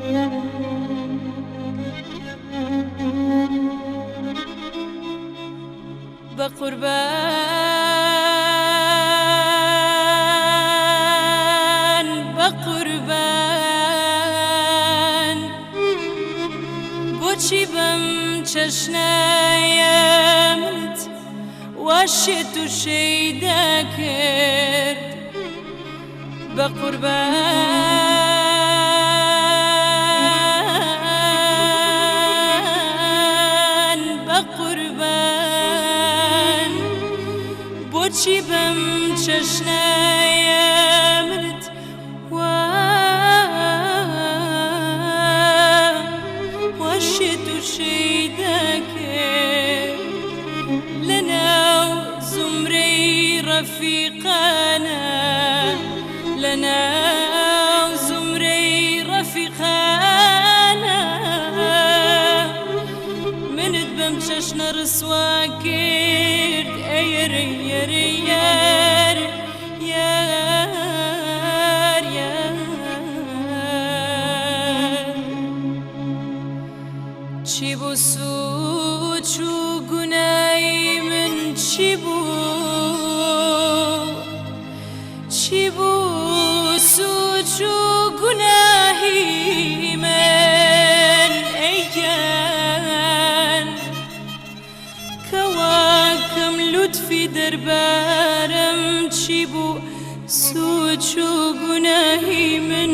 بە قوربان بە قوربان بۆچی بەم چەشنەیە منت وا شێت و شەیدا کرد بە قوربان بە قوربان بۆچی بەم چەشنەیە منت وا وا شێت و شەیدا کرد لەناو زومرەی ڕەفیقانە لەناو زومرەی ڕەفیقانە منت بەم چەشنە ڕسوا کرد ئەیەرەی یەرەی یار یار یار چی بوو سوچ و گونای من چی بوو چی بوو سوچ و گوناهی من ئەی گیان کەواکەم لوتفی دەربارەم چی بوو سوچ و گوناهی من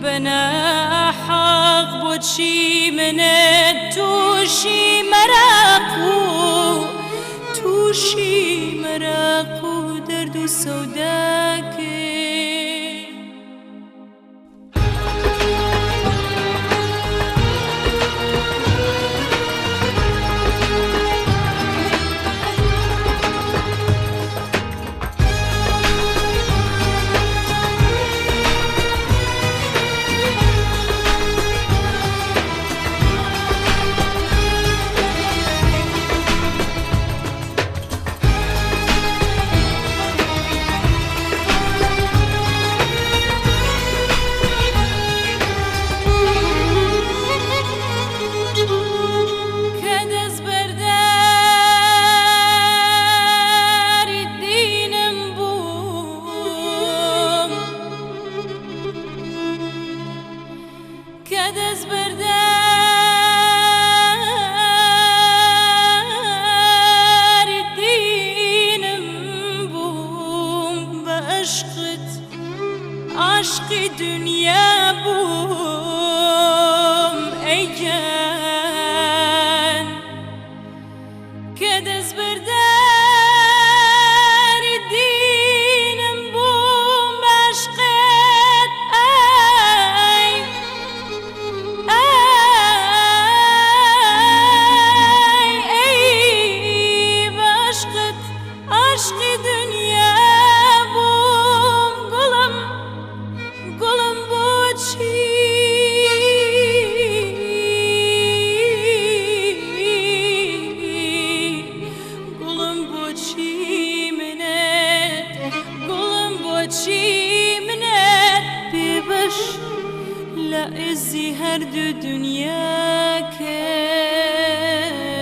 بە ناحەق بۆچی منت تووشی مەراق و تووشی مەراق و دەرد و سەودا کرد. کە دەست بەرداری دینم بووم کە دەست بەرداری دینم بووم بە عشقت عاشقی دنیا بووم ئەی گیان کە دەست بەرداری دینم بووم بە عشقت ئای ئای ئەی بە عشقت عاشقی دنیا بووم گوڵم گوڵم بۆچی گوڵم بۆچی منت گوڵم بۆچی منت بێبەش لە عزی هەردوو دنیا کرد.